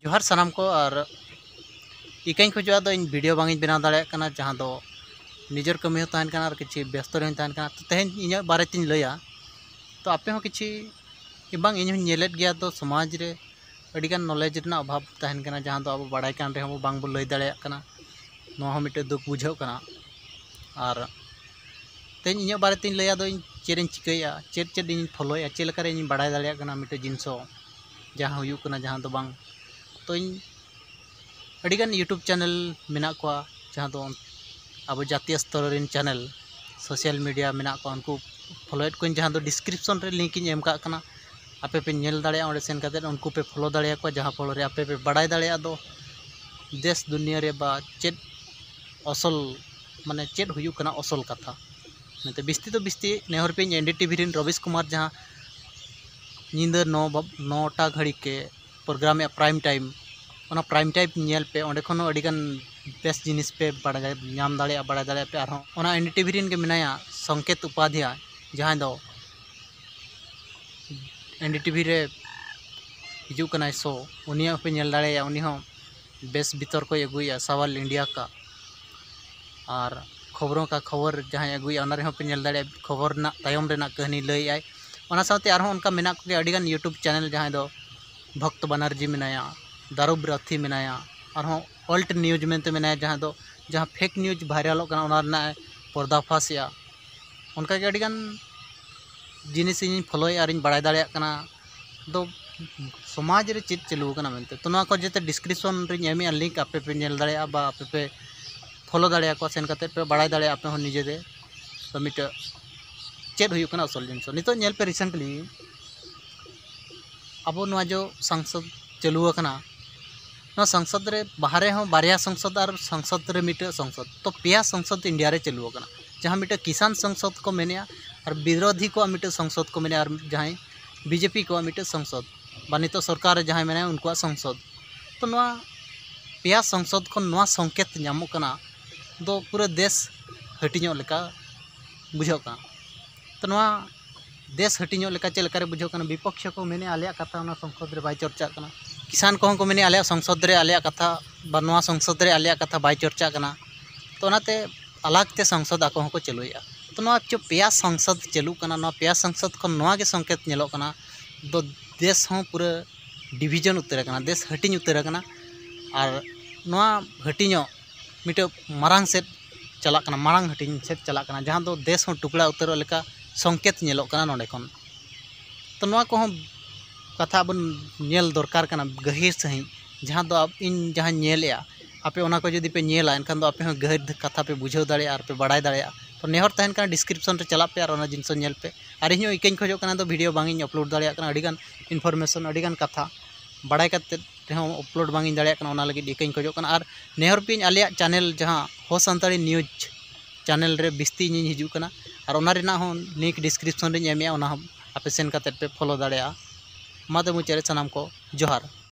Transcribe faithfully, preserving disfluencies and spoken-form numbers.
ᱡᱚᱦᱟᱨ ᱥᱟᱱᱟᱢ ᱠᱚ᱾ ᱟᱨ ᱤᱠᱟᱹᱧ ᱠᱷᱚᱡᱚᱜᱼᱟ ᱫᱚ ᱤᱧ ᱵᱷᱤᱰᱤᱭᱳ ᱵᱟᱝ ᱤᱧ ᱵᱮᱱᱟᱣ ᱫᱟᱲᱮᱭᱟᱜ ᱠᱟᱱᱟ, ᱡᱟᱦᱟᱸ ᱫᱚ ᱱᱤᱡᱮᱨ ᱠᱟᱹᱢᱤ ᱦᱚᱸ ᱛᱟᱦᱮᱱ ᱠᱟᱱᱟ ᱟᱨ ᱠᱤᱪᱷᱩ ᱵᱮᱥᱛᱚ ᱨᱮᱦᱚᱸᱧ ᱛᱟᱦᱮᱱ ᱠᱟᱱᱟ᱾ ᱛᱚ ᱛᱮᱦᱮᱧ ᱤᱧᱟᱹᱜ ᱵᱟᱨᱮ ᱛᱤᱧ ᱞᱟᱹᱭᱟ᱾ ᱛᱚ ᱟᱯᱮ ᱦᱚᱸ ᱠᱤᱪᱷᱩ ᱵᱟᱝ, ᱤᱧ ᱦᱚᱸᱧ ᱧᱮᱞᱮᱫ ᱜᱮᱭᱟ, ᱫᱚ ᱥᱚᱢᱟᱡᱽ ᱨᱮ ᱟᱹᱰᱤᱜᱟᱱ ᱱᱚᱞᱮᱡᱽ ᱨᱮᱱᱟᱜ ᱚᱵᱷᱟᱵᱽ ᱛᱟᱦᱮᱱ ᱠᱟᱱᱟ, ᱡᱟᱦᱟᱸ ᱫᱚ ᱟᱵᱚ ᱵᱟᱲᱟᱭ ᱠᱟᱱ ᱨᱮᱦᱚᱸ ᱵᱚ ᱵᱟᱝ ᱵᱚ ᱞᱟᱹᱭ ᱫᱟᱲᱮᱭᱟᱜ ᱠᱟᱱᱟ᱾ ᱱᱚᱣᱟ ᱦᱚᱸ ᱢᱤᱫᱴᱮᱱ ᱫᱩᱠ ᱵᱩᱡᱷᱟᱹᱜ ᱠᱟᱱᱟ᱾ ᱟᱨ ᱛᱮᱦᱮᱧ ᱤᱧᱟᱹᱜ ᱵᱟᱨᱮ ᱛᱤᱧ ᱞᱟᱹᱭᱟ, ᱫᱚ ᱤᱧ ᱪᱮᱫ ᱤᱧ ᱪᱤᱠᱟᱹᱭᱮᱫᱼᱟ, ᱪᱮᱫ ᱪᱮᱫ ᱤᱧ ᱯᱷᱳᱞᱳᱭᱮᱫᱼᱟ, ᱪᱮᱫ ᱞᱮᱠᱟᱨᱮ ᱤᱧ ᱵᱟᱲᱟᱭ ᱫᱟᱲᱮᱭᱟᱜ ᱠᱟᱱᱟ ᱢᱤᱫᱴᱮᱱ ᱡᱤᱱᱤᱥ ᱦᱚᱸ ᱡᱟᱦᱟᱸ ᱦᱩᱭᱩᱜ ᱠᱟᱱᱟ, ᱡᱟᱦᱟᱸ ᱫᱚ ᱵᱟᱝ᱾ ᱛᱚ ᱤᱧ ᱟᱹᱰᱤᱜᱟᱱ YouTube ᱪᱮᱱᱮᱞ ᱢᱮᱱᱟᱜ ᱠᱚᱣᱟ, ᱡᱟᱦᱟᱸ ᱫᱚ ᱟᱵᱚ ᱡᱟᱹᱛᱤᱭᱚ ᱥᱛᱚᱨ ᱨᱮᱱ ᱪᱮᱱᱮᱞ, ᱥᱳᱥᱟᱞ ᱢᱤᱰᱤᱭᱟ ᱢᱮᱱᱟᱜ ᱠᱚᱣᱟ, ᱩᱱᱠᱩ ᱯᱷᱳᱞᱳᱭᱮᱫ ᱠᱚᱣᱟᱧ, ᱡᱟᱦᱟᱸ ᱫᱚ ᱰᱤᱥᱠᱨᱤᱯᱥᱚᱱ ᱨᱮ ᱞᱤᱝᱠ ᱤᱧ ᱮᱢ ᱠᱟᱜ ᱠᱟᱱᱟ᱾ ᱟᱯᱮ ᱯᱮ ᱧᱮᱞ ᱫᱟᱲᱮᱭᱟᱜᱼᱟ, ᱚᱸᱰᱮ ᱥᱮᱱ ᱠᱟᱛᱮᱫ ᱩᱱᱠᱩ ᱯᱮ ᱯᱷᱳᱞᱳ ᱫᱟᱲᱮᱭᱟᱠᱚᱣᱟ, ᱡᱟᱦᱟᱸ ᱯᱷᱳᱞᱳ ᱨᱮ ᱟᱯᱮ ᱯᱮ ᱵᱟᱲᱟᱭ ᱫᱟᱲᱮᱭᱟᱜᱼᱟ ᱫᱚ ᱫᱮᱥ ᱫᱩᱱᱤᱭᱟᱹ ᱨᱮ ᱵᱟ ᱪᱮᱫ ᱚᱥᱚᱞ, ᱢᱟᱱᱮ ᱪᱮᱫ ᱦᱩᱭᱩᱜ ᱠᱟᱱᱟ ᱚᱥᱚᱞ ᱠᱟᱛᱷᱟ᱾ ᱢᱮᱱᱛᱮ ᱵᱤᱥᱛᱤ ᱫᱚ ᱵᱤᱥᱛᱤ ᱱᱮᱦᱚᱨ ᱯᱮ ᱤᱧ NDTV ᱨᱮᱱ ᱨᱚᱵᱤᱥ ᱠᱩᱢᱟᱨ, ᱡᱟᱦᱟᱸ ᱧᱤᱫᱟᱹ ᱱᱚ ᱵᱟ-, ᱱᱚᱴᱟ ᱜᱷᱟᱹᱲᱤᱡ ᱠᱮ ᱯᱨᱳᱜᱨᱟᱢᱮᱜᱼᱟ ᱯᱨᱟᱭᱤᱢ ᱴᱟᱭᱤᱢ, ᱚᱱᱟ ᱯᱨᱟᱭᱤᱢ ᱴᱟᱭᱤᱢ ᱧᱮᱞ ᱯᱮ, ᱚᱸᱰᱮ ᱠᱷᱚᱱ ᱦᱚᱸ ᱟᱹᱰᱤᱜᱟᱱ ᱵᱮᱥ ᱡᱤᱱᱤᱥ ᱯᱮ ᱵᱟᱲᱟᱭ ᱧᱟᱢ ᱫᱟᱲᱮᱭᱟᱜᱼᱟ, ᱵᱟᱲᱟᱭ ᱫᱟᱲᱮᱭᱟᱜᱼᱟ ᱯᱮ᱾ ᱟᱨᱦᱚᱸ ᱚᱱᱟ NDTV ᱨᱮᱱ ᱜᱮ ᱢᱮᱱᱟᱭᱟ ᱥᱚᱝᱠᱮᱛ ᱩᱯᱟᱫᱷᱭᱟᱭ, ᱡᱟᱦᱟᱸᱭ ᱫᱚ NDTV ᱨᱮ ᱦᱤᱡᱩᱜ ᱠᱟᱱᱟᱭ ᱥᱳ, ᱩᱱᱤᱭᱟᱜ ᱦᱚᱸᱯᱮ ᱧᱮᱞ ᱫᱟᱲᱮᱭᱟᱜᱼᱟ᱾ ᱩᱱᱤ ᱦᱚᱸ ᱵᱮᱥ ᱵᱤᱛᱚᱨ ᱠᱚᱭ ᱟᱹᱜᱩᱭᱮᱫᱼᱟ, ᱥᱟᱣᱟᱞ ᱤᱱᱰᱤᱭᱟ ᱠᱟ᱾ ᱟᱨ ᱠᱷᱚᱵᱚᱨᱚᱸ ᱠᱟ ᱠᱷᱚᱵᱚᱨ ᱡᱟᱦᱟᱸᱭ ᱟᱹᱜᱩᱭᱮᱫᱼᱟ, ᱚᱱᱟ ᱨᱮᱦᱚᱸ ᱯᱮ ᱧᱮᱞ ᱫᱟᱲᱮᱭᱟᱜᱼᱟ, ᱠᱷᱚᱵᱚᱨ ᱨᱮᱱᱟᱜ ᱛᱟᱭᱚᱢ ᱨᱮᱱᱟᱜ ᱠᱟᱹᱦᱱᱤ ᱞᱟᱹᱭᱮᱫᱼᱟᱭ᱾ ᱚᱱᱟ ᱥᱟᱶᱛᱮ ᱟᱨᱦᱚᱸ ᱚᱱᱠᱟ ᱢᱮᱱᱟᱜ ᱠᱚᱜᱮᱭᱟ ᱟᱹᱰᱤᱜᱟᱱ YouTube ᱪᱮᱱᱮᱞ, ᱡᱟᱦᱟᱸᱭ ᱫᱚ ᱵᱷᱚᱠᱛ ᱵᱟᱱᱟᱨᱡᱤ ᱢᱮᱱᱟᱭᱟ, ᱫᱟᱨᱩᱵ ᱨᱟᱛᱷᱤ ᱢᱮᱱᱟᱭᱟ, ᱟᱨᱦᱚᱸ ᱚᱞᱴ ᱱᱤᱭᱩᱡᱽ ᱢᱮᱱᱛᱮ ᱢᱮᱱᱟᱭᱟ, ᱡᱟᱦᱟᱸ ᱫᱚ ᱡᱟᱦᱟᱸ ᱯᱷᱮᱠ ᱱᱤᱭᱩᱡᱽ ᱵᱷᱟᱭᱨᱟᱞᱚᱜ ᱠᱟᱱᱟ, ᱚᱱᱟ ᱨᱮᱱᱟᱜ ᱮ ᱯᱚᱨᱫᱟᱯᱷᱟᱥᱮᱜᱼᱟ᱾ ᱚᱱᱠᱟᱜᱮ ᱟᱹᱰᱤᱜᱟᱱ ᱡᱤᱱᱤᱥ ᱤᱧᱤᱧ ᱯᱷᱳᱞᱳᱭᱮᱫᱼᱟ ᱟᱨᱤᱧ ᱵᱟᱲᱟᱭ ᱫᱟᱲᱮᱭᱟᱜ ᱠᱟᱱᱟ ᱫᱚ ᱥᱚᱢᱟᱡᱽ ᱨᱮ ᱪᱮᱫ ᱪᱟᱹᱞᱩ ᱟᱠᱟᱱᱟ ᱢᱮᱱᱛᱮ᱾ ᱛᱚ ᱱᱚᱣᱟ ᱠᱚ ᱡᱚᱛᱚ ᱰᱤᱥᱠᱨᱤᱯᱥᱚᱱ ᱨᱤᱧ ᱮᱢᱮᱫᱼᱟ, ᱞᱤᱝᱠ ᱟᱯᱮ ᱯᱮ ᱧᱮᱞ ᱫᱟᱲᱮᱭᱟᱜᱼᱟ ᱵᱟ ᱟᱯᱮ ᱯᱮ ᱯᱷᱳᱞᱳ ᱫᱟᱲᱮᱭᱟᱠᱚᱣᱟ, ᱥᱮᱱ ᱠᱟᱛᱮᱫ ᱯᱮ ᱵᱟᱲᱟᱭ ᱫᱟᱲᱮᱭᱟᱜᱼᱟ ᱟᱯᱮ ᱦᱚᱸ ᱱᱤᱡᱮ ᱛᱮ᱾ ᱛᱚ ᱢᱤᱫᱴᱮᱡ ᱪᱮᱫ ᱦᱩᱭᱩᱜ ᱠᱟᱱᱟ ᱟᱥᱚᱞ ᱡᱤᱱᱤᱥ᱾ ᱱᱤᱛᱚᱜ ᱧᱮᱞ ᱯᱮ, ᱨᱤᱥᱮᱱᱴᱞᱤ ᱟᱵᱚ ᱱᱚᱣᱟ ᱡᱚ ᱥᱚᱝᱥᱚᱫ ᱪᱟᱹᱞᱩ ᱟᱠᱟᱱᱟ, ᱱᱚᱣᱟ ᱥᱚᱝᱥᱚᱫ ᱨᱮ ᱵᱟᱦᱨᱮ ᱦᱚᱸ ᱵᱟᱨᱭᱟ ᱥᱚᱝᱥᱚᱫ ᱟᱨ ᱥᱚᱝᱥᱚᱫ ᱨᱮ ᱢᱤᱫᱴᱮᱡ ᱥᱚᱝᱥᱚᱫ, ᱛᱚ ᱯᱮᱭᱟ ᱥᱚᱝᱥᱚᱫ ᱤᱱᱰᱤᱭᱟ ᱨᱮ ᱪᱟᱹᱞᱩ ᱟᱠᱟᱱᱟ᱾ ᱡᱟᱦᱟᱸ ᱢᱤᱫᱴᱮᱡ ᱠᱤᱥᱟᱱ ᱥᱚᱝᱥᱚᱫ ᱠᱚ ᱢᱮᱱᱮᱜᱼᱟ, ᱟᱨ ᱵᱤᱨᱳᱫᱷᱤ ᱠᱚᱣᱟᱜ ᱢᱤᱫᱴᱮᱡ ᱥᱚᱝᱥᱚᱫ ᱠᱚ ᱢᱮᱱᱮᱜᱼᱟ, ᱟᱨ ᱡᱟᱦᱟᱸᱭ BJP ᱠᱚᱣᱟᱜ ᱢᱤᱫᱴᱮᱡ ᱥᱚᱝᱥᱚᱫ, ᱵᱟ ᱱᱤᱛᱚᱜ ᱥᱚᱨᱠᱟᱨ ᱨᱮ ᱡᱟᱦᱟᱸᱭ ᱢᱮᱱᱟᱭᱟ ᱩᱱᱠᱩᱣᱟᱜ ᱥᱚᱝᱥᱚᱫ᱾ ᱛᱚ ᱱᱚᱣᱟ ᱯᱮᱭᱟ ᱥᱚᱝᱥᱚᱫ ᱠᱷᱚᱱ ᱱᱚᱣᱟ ᱥᱚᱝᱠᱮᱛ ᱧᱟᱢᱚᱜ ᱠᱟᱱᱟ ᱫᱚ ᱯᱩᱨᱟᱹ ᱫᱮᱥ ᱦᱟᱹᱴᱤᱧᱚᱜ ᱞᱮᱠᱟ ᱵᱩᱡᱷᱟᱹᱜ ᱠᱟᱱᱟ᱾ ᱛᱚ ᱱᱚᱣᱟ ᱫᱮᱥ ᱦᱟᱹᱴᱤᱧᱚᱜ ᱞᱮᱠᱟ ᱪᱮᱫ ᱞᱮᱠᱟᱨᱮ ᱵᱩᱡᱷᱟᱹᱜ ᱠᱟᱱᱟ? ᱵᱤᱯᱚᱠᱠᱷᱚ ᱠᱚ ᱢᱮᱱᱮᱜᱼᱟ ᱟᱞᱮᱭᱟᱜ ᱠᱟᱛᱷᱟ ᱚᱱᱟ ᱥᱚᱝᱥᱚᱫ ᱨᱮ ᱵᱟᱭ ᱪᱚᱨᱪᱟᱜ ᱠᱟᱱᱟ, ᱠᱤᱥᱟᱱ ᱠᱚᱦᱚᱸ ᱠᱚ ᱢᱮᱱᱮᱫᱼᱟ, ᱟᱞᱮᱭᱟᱜ ᱥᱚᱝᱥᱚᱫ ᱨᱮ ᱟᱞᱮᱭᱟᱜ ᱠᱟᱛᱷᱟ ᱵᱟ ᱱᱚᱣᱟ ᱥᱚᱝᱥᱚᱫ ᱨᱮ ᱟᱞᱮᱭᱟᱜ ᱠᱟᱛᱷᱟ ᱵᱟᱭ ᱪᱚᱨᱪᱟᱜ ᱠᱟᱱᱟ᱾ ᱛᱚ ᱚᱱᱟᱛᱮ ᱟᱞᱟᱜᱽ ᱛᱮ ᱥᱚᱝᱥᱚᱫ ᱟᱠᱚ ᱦᱚᱸᱠᱚ ᱪᱟᱹᱞᱩᱭᱮᱫᱼᱟ᱾ ᱛᱚ ᱱᱚᱣᱟ ᱪᱚ ᱯᱮᱭᱟ ᱥᱚᱝᱥᱚᱫ ᱪᱟᱹᱞᱩᱜ ᱠᱟᱱᱟ, ᱱᱚᱣᱟ ᱯᱮᱭᱟ ᱥᱚᱝᱥᱚᱫ ᱠᱷᱚᱱ ᱱᱚᱣᱟ ᱜᱮ ᱥᱚᱝᱠᱮᱛ ᱧᱮᱞᱚᱜ ᱠᱟᱱᱟ, ᱫᱚ ᱫᱮᱥ ᱦᱚᱸ ᱯᱩᱨᱟᱹ ᱰᱤᱵᱷᱤᱡᱚᱱ ᱩᱛᱟᱹᱨ ᱟᱠᱟᱱᱟ, ᱫᱮᱥ ᱦᱟᱹᱴᱤᱧ ᱩᱛᱟᱹᱨ ᱟᱠᱟᱱᱟ᱾ ᱟᱨ ᱱᱚᱣᱟ ᱦᱟᱹᱴᱤᱧᱚᱜ ᱢᱤᱫᱴᱟᱹᱝ ᱢᱟᱨᱟᱝ ᱥᱮᱫ ᱪᱟᱞᱟᱜ ᱠᱟᱱᱟ, ᱢᱟᱲᱟᱝ ᱦᱟᱹᱴᱤᱧ ᱥᱮᱫ ᱪᱟᱞᱟᱜ ᱠᱟᱱᱟ, ᱡᱟᱦᱟᱸ ᱫᱚ ᱫᱮᱥ ᱦᱚᱸ ᱴᱩᱠᱲᱟ ᱩᱛᱟᱹᱨᱚᱜ ᱞᱮᱠᱟ ᱥᱚᱝᱠᱮᱛ ᱧᱮᱞᱚᱜ ᱠᱟᱱᱟ ᱱᱚᱰᱮ ᱠᱷᱚᱱ᱾ ᱛᱚ ᱱᱚᱣᱟ ᱠᱚᱦᱚᱸ ᱠᱟᱛᱷᱟ ᱟᱵᱚ ᱧᱮᱞ ᱫᱚᱨᱠᱟᱨ ᱠᱟᱱᱟ ᱜᱟᱹᱦᱤᱨ ᱥᱟᱺᱦᱤᱡ, ᱡᱟᱦᱟᱸ ᱫᱚ ᱟᱵ-, ᱤᱧ ᱡᱟᱦᱟᱸᱧ ᱧᱮᱞᱮᱜᱼᱟ, ᱟᱯᱮ ᱚᱱᱟ ᱠᱚ ᱡᱩᱫᱤ ᱯᱮ ᱧᱮᱞᱟ, ᱮᱱᱠᱷᱟᱱ ᱫᱚ ᱟᱯᱮ ᱦᱚᱸ ᱜᱟᱹᱦᱤᱨ ᱠᱟᱛᱷᱟ ᱯᱮ ᱵᱩᱡᱷᱟᱹᱣ ᱫᱟᱲᱮᱭᱟᱜᱼᱟ ᱟᱨ ᱯᱮ ᱵᱟᱲᱟᱭ ᱫᱟᱲᱮᱭᱟᱜᱼᱟ᱾ ᱛᱚ ᱱᱮᱦᱚᱨ ᱛᱟᱦᱮᱱ ᱠᱟᱱᱟ, description ᱨᱮ ᱪᱟᱞᱟᱜ ᱯᱮ ᱟᱨ ᱚᱱᱟ ᱡᱤᱱᱤᱥ ᱦᱚᱸ ᱧᱮᱞ ᱯᱮ᱾ ᱟᱨ ᱤᱧ ᱦᱚᱸ ᱤᱠᱟᱹᱧ ᱠᱷᱚᱡᱚᱜ ᱠᱟᱱᱟ, ᱫᱚ video ᱵᱟᱝ ᱤᱧ upload ᱫᱟᱲᱮᱭᱟᱜ ᱠᱟᱱᱟ, ᱟᱹᱰᱤᱜᱟᱱ information, ᱟᱹᱰᱤᱜᱟᱱ ᱠᱟᱛᱷᱟ ᱵᱟᱲᱟᱭ ᱠᱟᱛᱮᱫ ᱨᱮᱦᱚᱸ upload ᱵᱟᱝ ᱤᱧ ᱫᱟᱲᱮᱭᱟᱜ ᱠᱟᱱᱟ, ᱚᱱᱟ ᱞᱟᱹᱜᱤᱫ ᱤᱠᱟᱹᱧ ᱠᱷᱚᱡᱚᱜ ᱠᱟᱱᱟ᱾ ᱟᱨ ᱱᱮᱦᱚᱨ ᱯᱮ ᱟᱞᱮᱭᱟᱜ channel ᱡᱟᱦᱟᱸ ᱦᱚ ᱥᱟᱱᱛᱟᱲᱤ news channel ᱨᱮ ᱵᱤᱥᱛᱤ ᱤᱧᱤᱧ ᱦᱤᱡᱩᱜ ᱠᱟᱱᱟ, ᱟᱨ ᱚᱱᱟ ᱨᱮᱱᱟᱜ ᱦᱚᱸ link description ᱨᱤᱧ ᱮᱢᱮᱜᱼᱟ, ᱚᱱᱟ ᱦᱚᱸ ᱟᱯᱮ ᱥᱮᱱ ᱠᱟᱛᱮᱫ ᱯᱮ follow ᱫᱟᱲᱮᱭᱟᱜᱼᱟ᱾ ᱢᱟ ᱛᱚᱵᱮ ᱢᱩᱪᱟᱹᱫ ᱨᱮ ᱥᱟᱱᱟᱢ ᱠᱚ ᱡᱚᱦᱟᱨ᱾